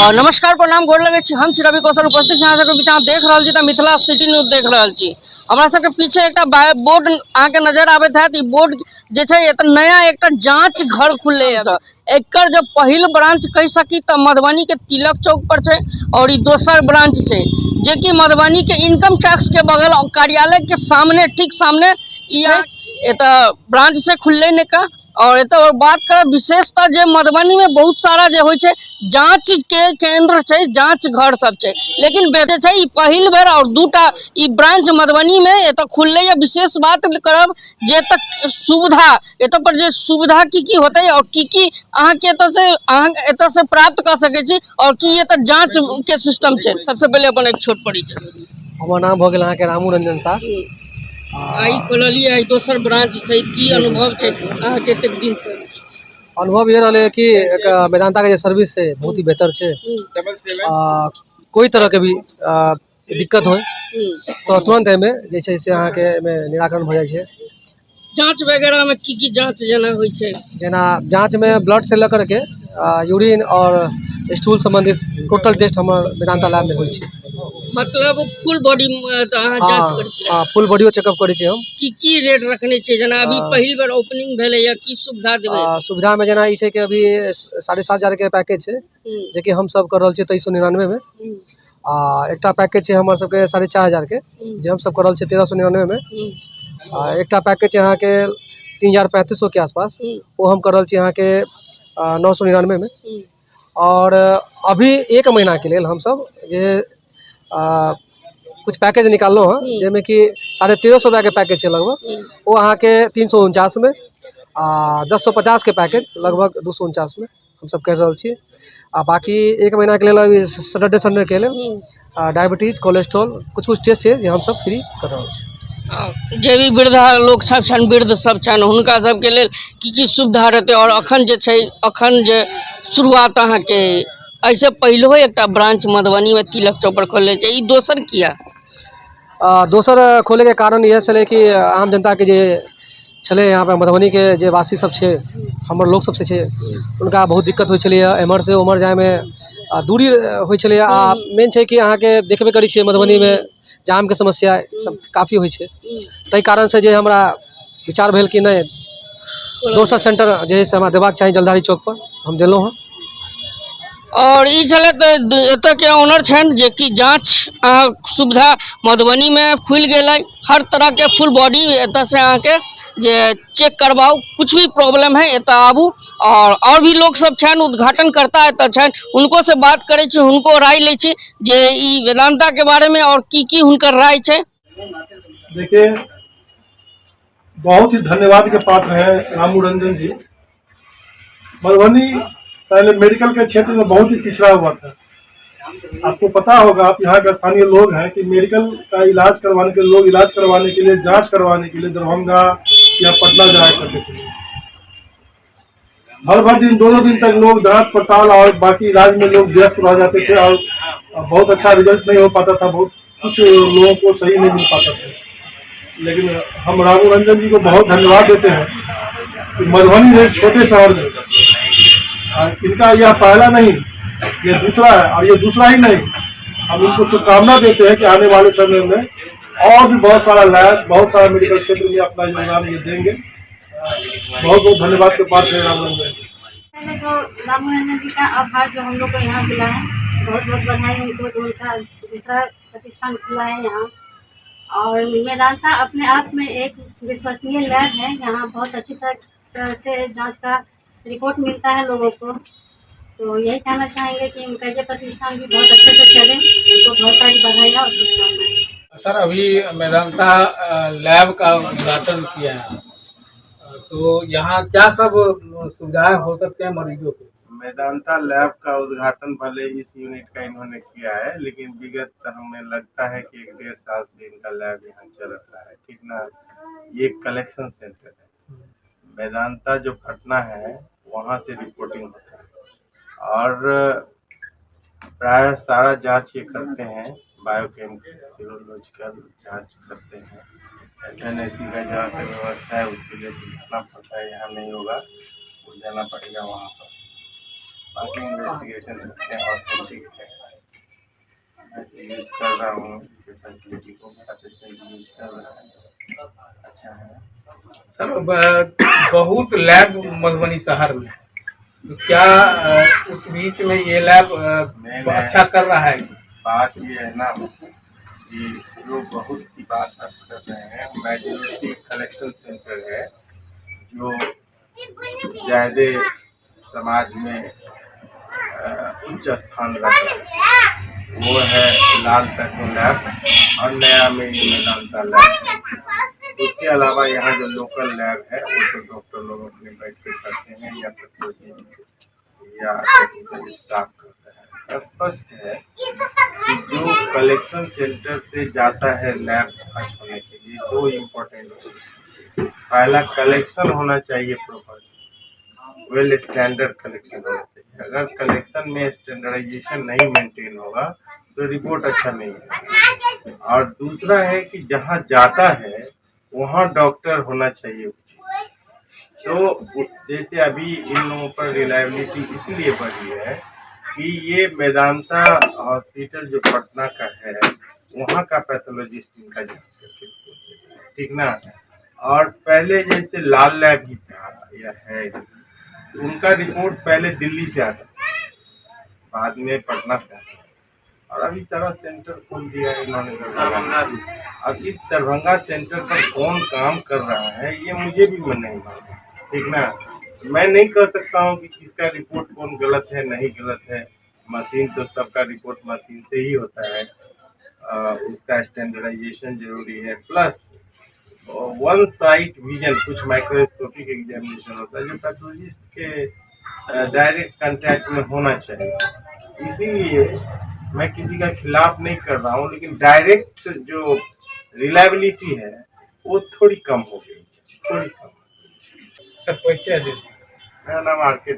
नमस्कार, प्रणाम, गोर लगै छी। हम छी रवि कौशल, उपस्थित छी अहाँ सबके बीच। अहाँ देख रहल छी तऽ मिथिला सिटी न्यूज देख रहल छी। हमरा सबके पीछे एकटा बोर्ड अहाँके नजर आबैत हैत। ई बोर्ड जे छै, एतऽ नया एकटा जांच घर खुलले है। एकर जे पहिल ब्रांच कहि सकी तऽ मधुबनी के तिलक चौक पर छै और ई दोसर ब्रांच छै जेकि मधुबनी के इनकम टैक्स के बगल कार्यालय के सामने, ठीक सामने ई एतऽ ब्रांच से खुलले ने का। और एतऽ और बात करब विशेषतः जे मधुबनी में बहुत सारा जे होइ छै जांच के केंद्र छै, जांच घर सब छै, लेकिन जे छै ई पहिल बेर और दूटा ई ब्रांच मधुबनी में एतऽ खुललै। विशेष बात करब जे एतऽ सुविधा, एतऽ पर जे सुविधा की की होतै और की की अहाँके एतऽ से, अहाँ एतऽ से प्राप्त कऽ सकै छी और की एतऽ जांच के सिस्टम छै। सबसे पहिले अपन एक छोट परिचय। हमर नाम भऽ गेल अहाँके रामू रंजन साह। आइ खोललियै, आइ दोसर ब्रांच छै, की अनुभव छै अहाँके एतेक दिन से? अनुभव इएह रहलै कि एक वेदांताके जे सर्विस छै, बहुत ही बेहतर छै। कोइ तरहके भी दिक्कत होइ तऽ तुरन्त एहिमे जे छै से अहाँके एहिमे निराकरण भऽ जाइ छै। जांच वगैरह में की की जांच जेना होइ छै? जेना जाँचमे ब्लड से लऽ करके यूरिन आओर स्टूल सम्बन्धित टोटल टेस्ट हमर वेदांता लैबमे होइ छै। मतलब फुल बॉडी अहाँ जांच करै छियै? हँ, फुल बॉडियो चेकअप करै छियै हम। की की रेट रखने छियै? जेना अभी पहिल बेर ओपनिंग भेलैया, की सुविधा देबै? सुविधामे जेना ई छै कि अभी 7,500के पैकेज छै, जेकि हमसब कऽ रहल छियै 2399मे। आ एकटा पैकेज छै हमर सबके 4,500के, जे हमसब कऽ रहल छियै 1399मे। आ एकटा पैकेज छै अहाँके 3000, 3500के आसपास, ओ हम कऽ रहल छी अहाँके 999मे। आओर अभी एक महीनाके लेल हमसब जे कुछ पैकेज निकाललहुँ हँ, जाहिमे कि 1350 रुपैआके पैकेज छै लगभग, ओ अहाँके 349मे आ 1050के पैकेज लगभग 249मे हमसब करि रहल छी। आ बाँकी एक महीनाके लेल अभी सैटरडे संडेके लेल डायबिटीज, कोलेस्ट्रॉल, कुछ कुछ टेस्ट छै जे हमसब फ्री कर रहल छी। जे भी वृद्धा लोक सब छनि, वृद्ध सब छनि, हुनका सबके लेल की की सुविधा रहतै? आओर अखन जे छै, अखन जे शुरुआत अहाँके, एहिसँ पहिलहो एकटा ब्रांच मधुबनीमे तिलक चौक पर खोलने छै, ई दोसर किया? दोसर खोलैके कारण इएह छलै कि आम जनताके जे छलै, यहाँ पे मधुबनीके जे वासी सब छै, हमर लोक सब जे छै, हुनका बहुत दिक्कत होइ छलैए एम्हरसँ ओम्हर जाइमे, आ दूरी होइ छलैए। आ मेन छै कि अहाँके देखबे करै छियै, मधुबनीमे जामके समस्या सब काफी होइ छै। ताहि कारणसँ जे हमरा विचार भेल कि नहि, दोसर सेंटर जे है से हमरा देबाक चाही जलधारी चौकपर, हम देलहुँ हँ। आओर ई छलै तऽ एतऽके ऑनर छनि जेकि जाँच अहाँ सुविधा मधुबनीमे खुलि गेलै। हर तरहके फुल बॉडी एतऽसँ अहाँके जे चेक करबाउ, कुछ भी प्रॉब्लम है, एतऽ आबू। आओर भी लोक सब छनि, उद्घाटन करता एतऽ छनि, हुनको से बात करै छी, हुनको राय लै छी जे ई वेदांताके बारेमे आओर की की हुनकर राय छै। देखिए, बहुत ही धन्यवाद के पात्र हैं रामू रंजन जी। मधुबनी पहले मेडिकल के क्षेत्र में बहुत ही पिछड़ा हुआ था। आपको पता होगा, आप यहाँ के स्थानीय लोग हैं, कि मेडिकल का इलाज करवाने के, लोग इलाज करवाने के लिए, जांच करवाने के लिए दरभंगा या पटना जाया करते थे। भर भर दिन, दो दो दिन तक लोग जांच पड़ताल और बाकी इलाज में लोग व्यस्त रह जाते थे और बहुत अच्छा रिजल्ट नहीं हो पाता था, बहुत कुछ लोगों को सही नहीं मिल पाता था। लेकिन हम रामू रंजन जी को बहुत धन्यवाद देते हैं कि मधुबनी एक छोटे शहर में इनका यह पहला नहीं, ये दूसरा है और ये दूसरा ही नहीं, हम इनको शुभकामना देते हैं कि आने वाले समय में और भी बहुत सारा लैब, बहुत सारा मेडिकल क्षेत्र में अपना योगदान ये देंगे। बहुत बहुत धन्यवाद के पात्र हैं राम रंजन जी। पहले तो रामू रंजन जी का आभार, जो हम लोग को यहाँ मिला है। बहुत बहुत बधाई उनको, जो उनका दूसरा प्रतिष्ठान खुला है यहाँ। और वेदांता अपने आप में एक विश्वसनीय लैब है। यहाँ बहुत अच्छी तरह से जांच का रिपोर्ट मिलता है लोगों को। तो यही कहना चाहेंगे कि उनका ये प्रतिष्ठान भी बहुत अच्छे से चले। उनको बहुत सारी बधाइयाँ और शुभकामनाएं। सर, अभी मेदांता लैब का उद्घाटन किया है, तो यहाँ क्या सब सुविधाएं हो सकते हैं मरीजों को? मेदांता लैब का उद्घाटन भले इस यूनिट का इन्होंने किया है, लेकिन विगत हमें लगता है कि एक 1.5 साल से इनका लैब यहाँ चल रहा है, ठीक ना? ये कलेक्शन सेंटर है। वेदांता जो पटना है, वहाँ से रिपोर्टिंग होता है और प्राय सारा जांच ये करते हैं। बायोकेमिकल, सीरोलॉजिकल जांच करते हैं। एफ एन का जहाँ का व्यवस्था है, उसके लिए तो जाना पड़ता है। यहाँ नहीं होगा, वो जाना पड़ेगा वहाँ पर। बाकी इन्वेस्टिगेशन ऑथेंटिक है। मैं यूज कर रहा हूँ फैसिलिटी को, मेरा पेशेंट यूज कर रहा है, अच्छा है। सर, बहुत लैब मधुबनी शहर में है। तो क्या उस बीच में ये लैब नहीं, नहीं। अच्छा कर रहा है? बात ये है ना कि जो बहुत की बात आप कर रहे हैं, मेजोरिटी कलेक्शन सेंटर है जो ज़्यादा समाज में उच्च स्थान रखता है, वो है लाल पैथो लैब और नया में ये मेदांता लैब है। उसके अलावा यहाँ जो लोकल लैब है वो तो डॉक्टर लोग अपने बैठ के करते हैं या पैथोलॉजिस्ट या टेक्निकल स्टाफ करता है। स्पष्ट है कि जो कलेक्शन सेंटर से जाता है लैब जांच होने के लिए, दो इम्पोर्टेंट होते हैं। पहला, कलेक्शन होना चाहिए प्रॉपर, वेल स्टैंडर्ड कलेक्शन होना चाहिए। अगर कलेक्शन में स्टैंडर्डाइजेशन नहीं मेंटेन होगा तो रिपोर्ट अच्छा नहीं है। और दूसरा है कि जहाँ जाता है वहाँ डॉक्टर होना चाहिए उचित। तो जैसे अभी इन लोगों पर रिलायबिलिटी इसलिए बढ़ी है कि ये मेदांता हॉस्पिटल जो पटना का है, वहाँ का पैथोलॉजिस्ट इनका जांच करके रिपोर्ट देता है, ठीक ना? और पहले जैसे लाल लैब ही था या है, उनका रिपोर्ट पहले दिल्ली से आता था, बाद में पटना से आता था और अभी सारा सेंटर खोल दिया है इन्होंने दरभंगा भी। अब इस दरभंगा सेंटर पर कौन काम कर रहा है ये मुझे भी मन नहीं मालूम, ठीक ना? मैं नहीं कह सकता हूँ कि किसका रिपोर्ट कौन गलत है, नहीं गलत है। मशीन तो सबका रिपोर्ट मशीन से ही होता है। उसका स्टैंडर्डाइजेशन जरूरी है, प्लस वन साइड विजन, कुछ माइक्रोस्कोपिक एग्जामिनेशन होता है जो पैथोलॉजिस्ट के डायरेक्ट कांटेक्ट में होना चाहिए। इसीलिए मैं किसी का खिलाफ नहीं कर रहा हूँ, लेकिन डायरेक्ट जो रिलायबिलिटी है वो थोड़ी कम हो गई है, थोड़ी कम। सर, परिचय दे। मेरा नाम are के।